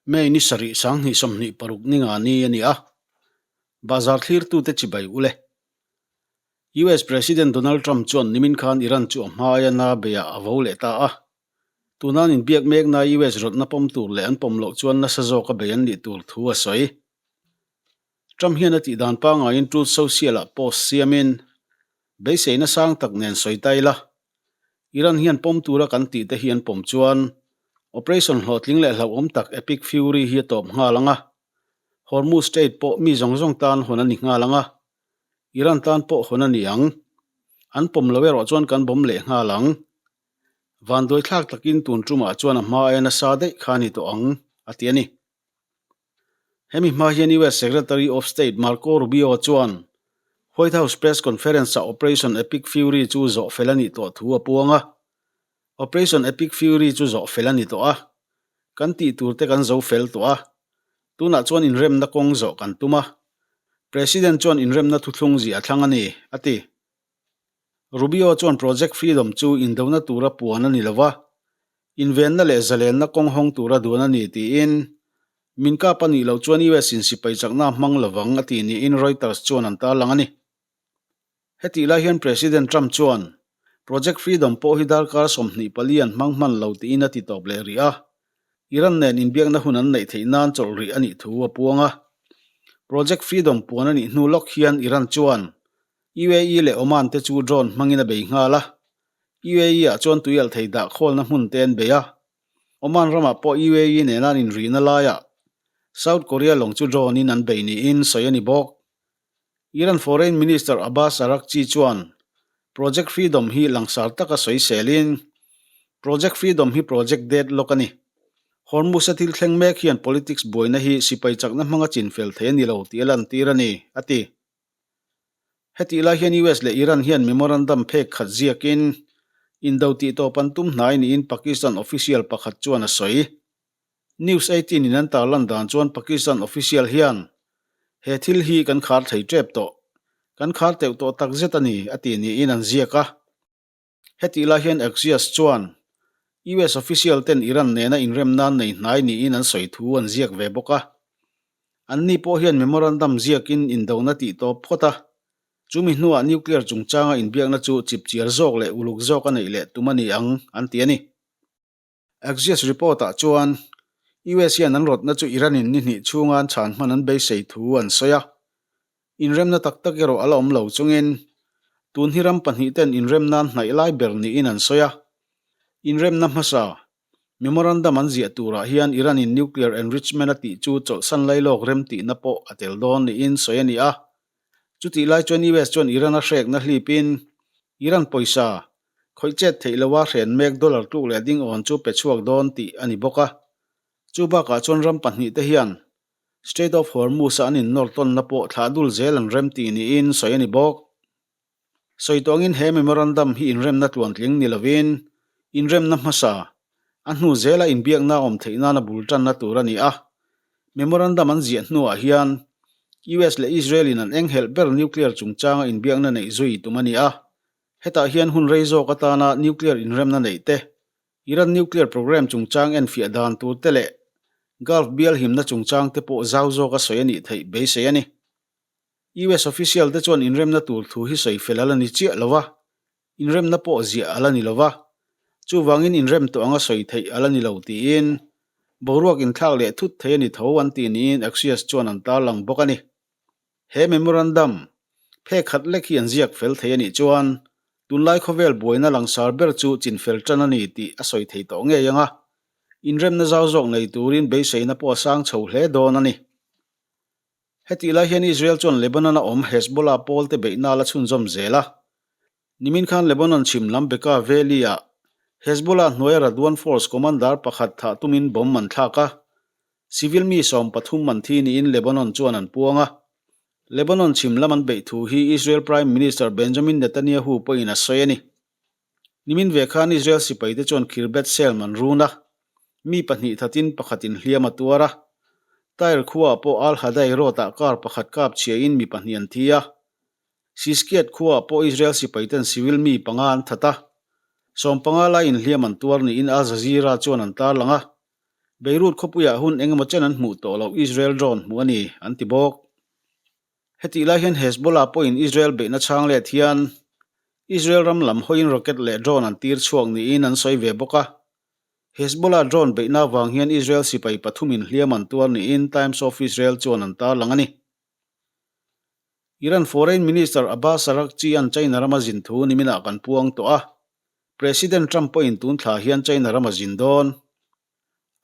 May ni sarih 2026 ninga ni a ni a, Bazar thlirtute chibai ule. US President Donald Trump chuan nimin khan Iran chu a hma aia na beiah a vo leh ta a. Tuna an inbiak mekna US rawtna pawm tur leh an pawm loh chuan nasa zawka bei an nih tur thu a sawi. Trump hian a tih dan pangaiin Truth Social-ah post siamin, Beiseina sang tak nen sawi ta ila, Iran hian pawm tura kan tih te hi an pawm chuan Operation hlawhtling leh hlauhawm tak Epic Fury hi a tawp nghal ang a, Hormuz Strait pawh mi zawng zawng tan hawn a ni nghal ang a, Iran tan pawh hawn a ni ang. An pawm lo erawh chuan kan bawm leh nghal ang. Vanduaithlak takin tun tumah chuan a hma aia nasa daih kha a ni tawh ang, a ti a ni. Hemi hma hian US Secretary of State Marco Rubio chuan White House press conference-ah Operation Epic Fury chu zawh fel a nih tawh thu a puang a. Operation Epic Fury chu zawh fel a ni tawh a. Kan tih tur te kan zo fel tawh a. Tunah chuan inremna kawng zawh kan tum a. President chuan inremna thuthlung zia a thlang a ni, a ti. Rubio chuan Project Freedom chu indona tura puan a ni lo va, invenna leh zalenna kawng hawng tura duan a ni tiin, min kap a nih loh chuan US in sipai chakna a hmang lovang a ti niin Reuters chuan an tarlang a ni. Hetih lai hian President Trump chuan Project Freedom pawh hi darkar 24 an hmang hman lo tiin a ti tawp leh rih a, Iran nen inbiakna hun an neih theih nan chawlh rih a nih thu a puang a. Project Freedom puan a nih hnu lawk hian Iran chuan UAE leh Oman te chu drone hmangin a bei nghal a, UAE ah chuan tuialh thei dah khawlna hmun te an bei a, Oman ramah pawh UAE nena an inrihna laiah South Korea lawng chu drone in an bei niin sawi a ni bawk. Iran Foreign Minister Abbas Araghchi chuan Project Freedom hi langsar taka sawi selin, Project Freedom hi project deadlock a ni. Hormuz-a thil thleng mek hian politics buaina hi sipai chakna hmanga chinfel thei a ni lo tih a lantir a ni, a ti. Hetih lai hian US leh Iran hian memorandum phek khat ziakin indo tih tawp an tum hnai niin Pakistan official pakhat chuan a sawi. News 18 in an tarlan dan chuan Pakistan official hian he thil hi kan khar thei tep tawh, kan khar teuh tawh takzet a ni a ti niin an ziak a. Hetih lai hian Axios chuan US official ten Iran nena inrem nan nei hnai niin an sawi thu an ziak ve bawk a. Anni pawh hian memorandum ziakin indona tih tawp phawt a, chumi hnuah nuclear chungchanga inbiakna chu chipchiar zawk leh uluk zawk a neih leh tum a ni ang, an ti a ni. Axios report-ah chuan US hian an rawtna chu Iran-in ni hnih chhunga an chhan hman an beisei thu an sawi a. Inremna tak tak erawh a la awm lo chungin tun hi ram pahnih ten inremna an hnaih lai ber niin an sawi a. Inremna hmasa, memorandum an ziah turah hian Iran-in nuclear enrichment a tih chu chawlhsan lailawk remtihna pawh a tel dawn niin sawi a ni a. Chutih lai chuan US chuan Iran a hrekna hlipin Iran pawisa khawih chet theih loha hren mek dollar tluk leh ding awn chu pe chhuak dawn tih a ni bawk a. Chu bakah chuan ram pahnih te hian Strait of Hormuz-a an innawr tawnna pawh thlah dul zel an rem tih niin sawi a ni bawk. Sawi tawngin he memorandum hi inremna tluantling ni lovin inremna hmasa, a hnu zela inbiakna awm theih nana bul tanna tur a ni a. Memorandum an ziah hnuah hian US leh Israel-in an enghelh ber nuclear chungchanga inbiakna neih zui tum a ni a. Hetah hian hun rei zawk atana nuclear inremna neih te, Iran nuclear program chungchang enfiah dan tur te leh Gulf bial himna chungchang te pawh zau zawka sawi a nih theih beisei a ni. US official te chuan inremna tur thu hi sawi fel a la ni chiah lo va, inremna pawh ziah a la ni lo va, chuvangin inrem tawh anga sawi theih a la ni lo tiin boruak inthlak leh thut thei a ni tho an ti niin Axios chuan an tarlang bawk a ni. He memorandum phek khat lek hi an ziak fel thei a nih chuan tunlai khawvel buaina langsar ber chu chinfel tan a ni tih a sawi thei tawh ngei ang a, inremna zau zawk nei turin beiseina pawh a sang chho hle dawn a ni. Hetih lai hian Israel chuan Lebanon-a awm Hezbollah pawlte beihna a la chhunzawm zel a. Nimin khan Lebanon chhim lam Bekaa Valley-ah Hezbollah hnuaia Radwan Force commander pakhat thah tumin bomb an thlak a. Civil mi 13 an thi niin Lebanon chuan an puang a. Lebanon chhim lam an beih thu hi Israel Prime Minister Benjamin Netanyahu pawhin a sawi a ni. Nimin ve khan Israel sipaite chuan Khirbet Selm an run a, mi pahnih thatin pakhatin hliam a tuar a. Tyre khuaah pawh Al Hadai Road-ah car pakhat kap chhiain mi pahnih an thi a. Siskiat khuaah pawh Israel sipaiten civil mi panga an that a, 15 laiin hliam an tuar niin Al Jazeera chuan an tarlang a. Beirut khawpuiah hun engemaw chen an hmuh tawh loh Israel drone hmuh a ni, an ti bawk. Hetih lai hian Hezbollah pawhin Israel beihna chhang let hian Israel ram lam hawiin rocket leh drone an tir chhuak niin an sawi ve bawk a. Hezbollah drone beihna avang hian Israel sipai pathumin hliam an tuar niin Times of Israel chuan an tarlang a ni. Iran Foreign Minister Abbas Araghchi-a'n China rama zin thu niminah kan puang tawh a, President Trump pawhin tun thla hian China rama zin dawn.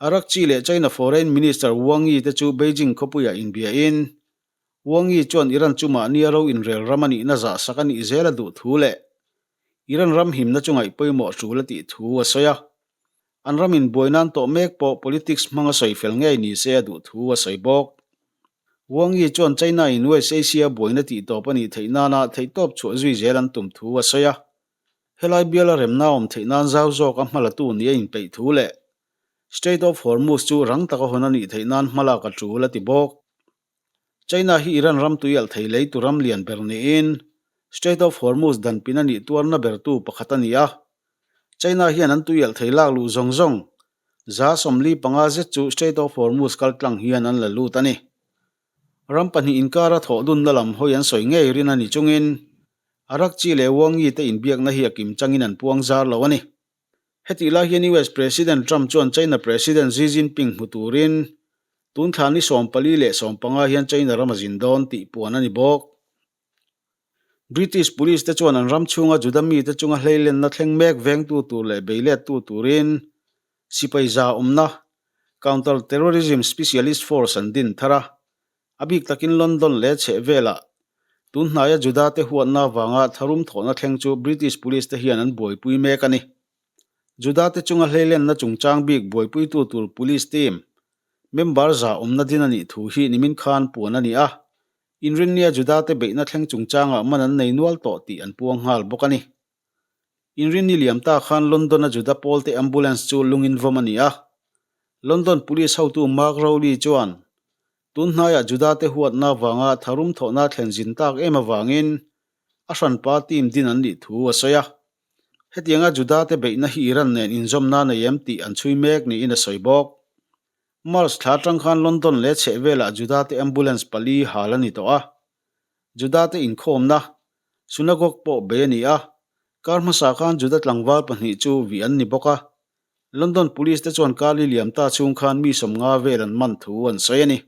Araghchi leh China Foreign Minister Wang Yi te chu Beijing khawpuiah inbiain, Wang Yi chuan Iran chu mahnia ro inrel ram a nihna zahsak a nih zel a duh thu leh Iran ram himna chu ngaih pawimawh tul a tih thu a sawi a. An ram inbuai nan tawh mek pawh politics hmanga sawi fel ngei ni se a duh thu a sawi bawk. Wang Yi chuan China in West Asia buaina tihtawp a nih theih nana theihtawp chhuah zui zel an tum thu a sawi a. Helai biala remna awm theih nan zau zawka hmalatu ni a inpeih thu leh Strait of Hormuz chu rang taka hawn a nih theih nan hmalak a tul a ti bawk. China hi Iran ram tui alh thei lei tu ram lian ber niin Strait of Hormuz danpin a nih tuarna bertu pakhat a ni a. China hian an tui alh thei lak luh zawng zawng 45 zet chu Strait of Hormuz kaltlang hian an la lut a ni. Ram pahnih inkara thawh dunna lam hawi an sawi ngei rin a ni chungin Araghchi leh Wang Yi te inbiakna hi a kim changin an puang zar lo a ni. Hetih lai hian US President Trump chuan China President Xi Jinping hmu turin tun thla ni 14 leh 15 hian China ram a zin dawn tih puan a ni bawk. British Police te chuan an ram chhunga Juda mite chunga hleilenna thleng mek vengtu tur leh beilettu turin sipai za awmna Counter Terrorism Specialist Force an din thar a, A bik takin London leh chhehvelah tun hnaia Juda-te huatna avanga tharum thawhna thleng chu British Police te hian an buaipui mek a ni. Juda-te chunga hleilenna chungchang bik buaipuitu tur Police team member za awmna din a nih thu hi nimin khan puan a ni a, inrinnia Juda-te beihna thleng chungchangah man an nei nual tawh tih an puang nghal bawk a ni. Inrinni liam ta khan London-a Juda pawlte ambulance chu lungin vawm a ni a. London Police hotu Mark Rowley chuan, Tun hnaiah Juda-te huatna avanga tharum thawhna thlen zin tak em avangin a hranpa team din an nih thu a sawi a. Hetianga Juda-te beihna hi Iran nen inzawmna nei em tih an chhui mek niin a sawi bawk. March thla atang khan London leh chhehvelah Juda-te ambulance pali hal a ni tawh a. Juda-te inkhawmna, synagogue pawh bei a ni a, kar hmasa khan Juda tlangval pahnih chu vih an ni bawk a. London Police te chuan kar li liam ta chhung khan mi 50 vel an man thu an sawi a ni.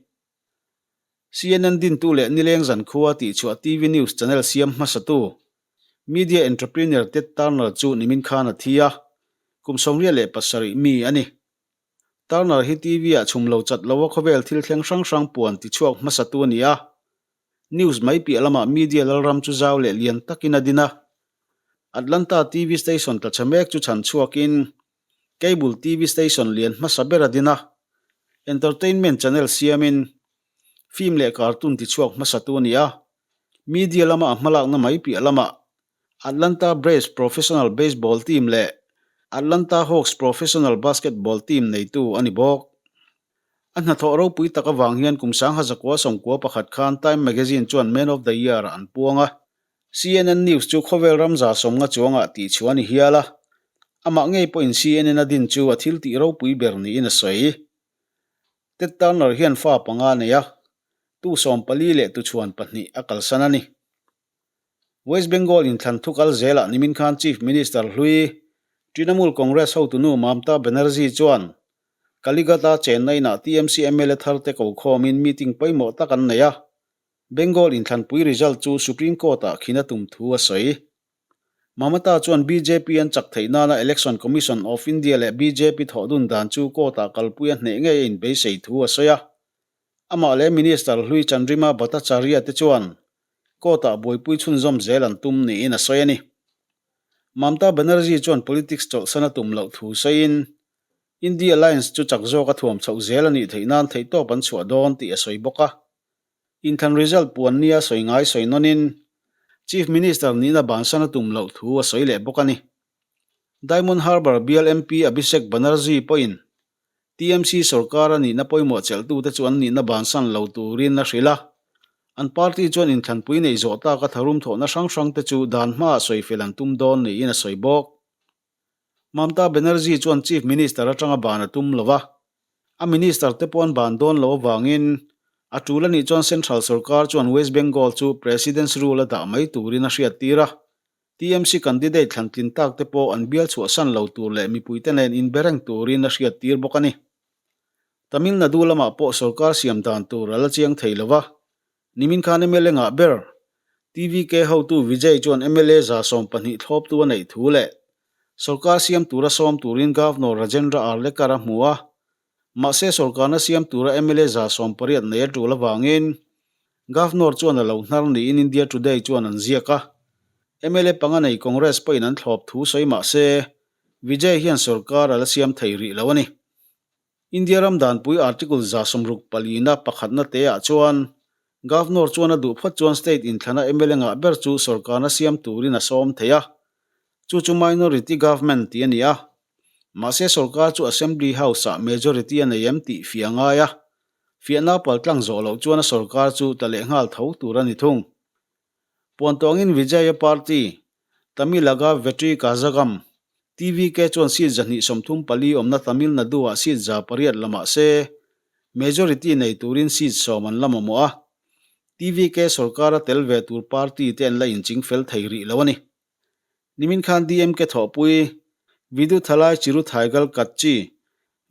CNN dintu leh nileng zankhua tihchhuah TV news channel siam hmasatu, media entrepreneur Ted Turner chu nimin khan a thi a, kum 87 mi a ni. Turner hi TV-ah chhum lo chat loa khawvel thil thleng hrang hrang puan tichhuak hmasatu a ni a. News mai piah lamah media lalram chu zau leh lian takin a din a. Atlanta TV station tla chhe mek chu chhan chhuakin cable TV station lian hmasa ber a din a. Entertainment channel siamin film leh cartoon tichhuak hmasatu a ni a. Media lama a hmalakna mai piah lamah Atlanta Braves professional baseball team leh Atlanta Hawks professional basketball team neitu a ni bawk. A hnathawh ropui tak avang hian kum 1991 khan Time magazine chuan Man of the Year-ah an puang a. CNN News chu khawvel ram 150 chuangah tihchhuah a ni hial a. Amah ngei pawhin CNN a din chu a thil tih ropui ber niin a sawi. Ted Turner hian fa panga a nei a, tu 14 leh tuchhuan pahnih a kalsan a ni. West Bengal inthlan thu kal zelah nimin khan Chief Minister hlui Trinamool Congress hotunu Mamta Banerjee chuan Kalighat-a chenna inah TMC mla tharte ko khawmin meeting pawimawh tak an nei a, Bengal inthlanpui result chu Supreme Court-ah khin a tum thu a sawi. Mamata chuan bjp an chak theih nana Election Commission of India leh bjp thawhdun dan chu court-ah kalpui a hneh ngei a inbeisei thu a sawi a. Amah leh Minister hlui Chandrima Bhattacharya te chuan Court-ah buaipui chhunzawm zel an tum niin a sawi a ni. Mamta Banerjee chuan politics chawlhsan a tum loh thu sawiin, India Alliance chu chak zawk a thuam chhoh zel a nih theih nan theihtawp an chhuah dawn tih a sawi bawk a. Inthlan result puan nia sawi ngai sawi nawnin Chief Minister nihna bansan a tum loh thu a sawi leh bawk a ni. Diamond Harbour bial MP Abhishek Banerjee pawhin TMC sorkar a nihna pawimawh chelhtute chu an nihna bansan lo turin a hrilh a. An party chuan inthlanpui neih zawh taka tharum thawhna hrang hrangte chu dan hmaah sawi fel an tum dawn niin a sawi bawk. Mamta Banerjee chuan Chief Minister atanga ban a tum lo va. A minister te pawh an ban dawn lo avangin a tul a nih chuan Central sorkar chuan West Bengal chu President's Rule a dah mai turin a hriattir a. TMC candidate thlantlin tak te pawh an bial chhuahsan lo tur leh mipuite nen inbe reng turin a hriattir bawk a ni. Tamil Nadu lamah pawh sorkar siam dan tur a la chiang thei lo va, Nimin khan mla ngah ber TVK hotu Vijay chuan mla 120 thlawptu a neih thu leh sorkar siam tura sawm turin Governor Rajendra Arlekar a hmu a, mahse sorkarna siam tura mla 180 nei a tul avangin Governor chuan a lo hnar niin India Today chuan an ziak a. Mla panga nei Congress pawhin an thlawp thu sawi mahse Vijay hian sorkar a la siam thei rih lo a ni. India ram danpui Article 64 na pakhatna te ah chuan Governor chuan a duh phawt chuan state inthlana mla ngah ber chu sorkarna siam turin a sawm thei a, chu chu minority government tih a ni a. Mahse sorkar chu Assembly House ah majority a nei em tih fiah a ngai a, fiahna paltlang zawh loh chuan a sorkar chu tla leh nghal tho tur a ni thung. Puantawngin Vijaya Party, Tamilaga Vetri Kazhagam, TVK chuan seat 234 awmna Tamil Nadu-ah seat 800 la mah se, majority nei turin seat 10 an la mamawh a. TVK sorkara tel ve tur party te an la inching fel thei rih lo a ni. Nimin khan DMK thawhpui, Viduthalai Chiruthaigal Katchi,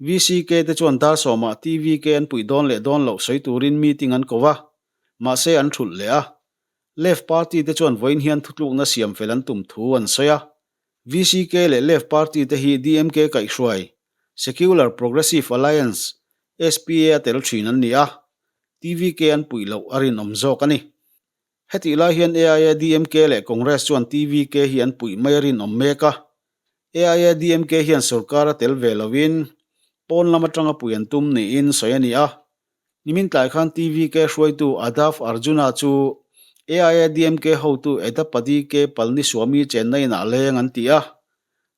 VCK te chuan dar sawmah TVK an puih dawn leh dawn loh sawi turin meeting an ko va, mahse an thulh leh a. Left Party te chuan vawiin hian thutlukna siam fel an tum thu an sawi a. VCK leh Left Party te hi DMK kaihhruai, Secular Progressive Alliance, SPA a tel thin an ni a, TVK an puih loh a rinawm zawk a ni. Hetih lai hian AIADMK leh Congress chuan TVK hi an puih mai a rinawm mek a. AIADMK hian sorkar a tel ve loin pawn lam atanga puih an tum niin sawi a ni a. Nimin tlai khan TVK hruaitu Aadhav Arjuna chu AIADMK hotu Edappadi K Palaniswami chenna inah leng an ti a.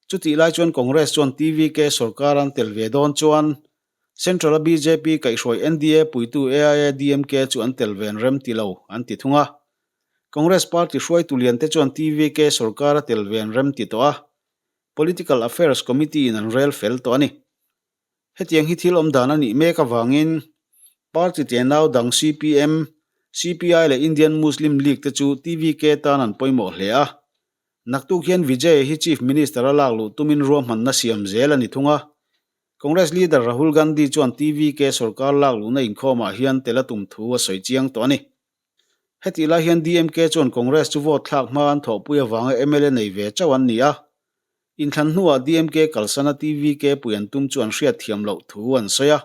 Chutih lai chuan Congress chuan TVK sorkar an tel ve dawn chuan Central-a bjp kaihhruai NDA puitu AIADMK chu an tel ve an rem ti lo, an ti thung a. Congress party hruaitu liante chuan TVK sorkar a tel ve an rem ti tawh a, Political Affairs Committee-in an rel fel tawh a ni. Hetiang hi thil awm dan a nih mek avangin party tenau dang CPM, CPI leh Indian Muslim League te chu TVK tan an pawimawh hle a. Naktuk hian Vijay hi Chief Minister a lak luh tumin ruahmanna siam zel a ni thung a. Congress leader Rahul Gandhi chuan TVK sorkar lak luhna inkhawmah hian tel a tum thu a sawi chiang tawh a ni. Hetih lai hian DMK chuan Congress chu vote thlak hma an thawhpui avanga mla nei ve chauh an ni a. Inthlan hnuah DMK kalsana TVK pui an tum chu an hriatthiam loh thu an sawi a.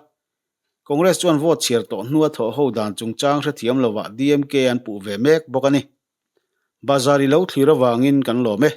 Congress chuan vote chhiar tawh hnua thawh ho dan chungchang hrethiam lovah DMK an puh ve mek bawk a ni. Bazar i lo thlir avangin kan lawm e.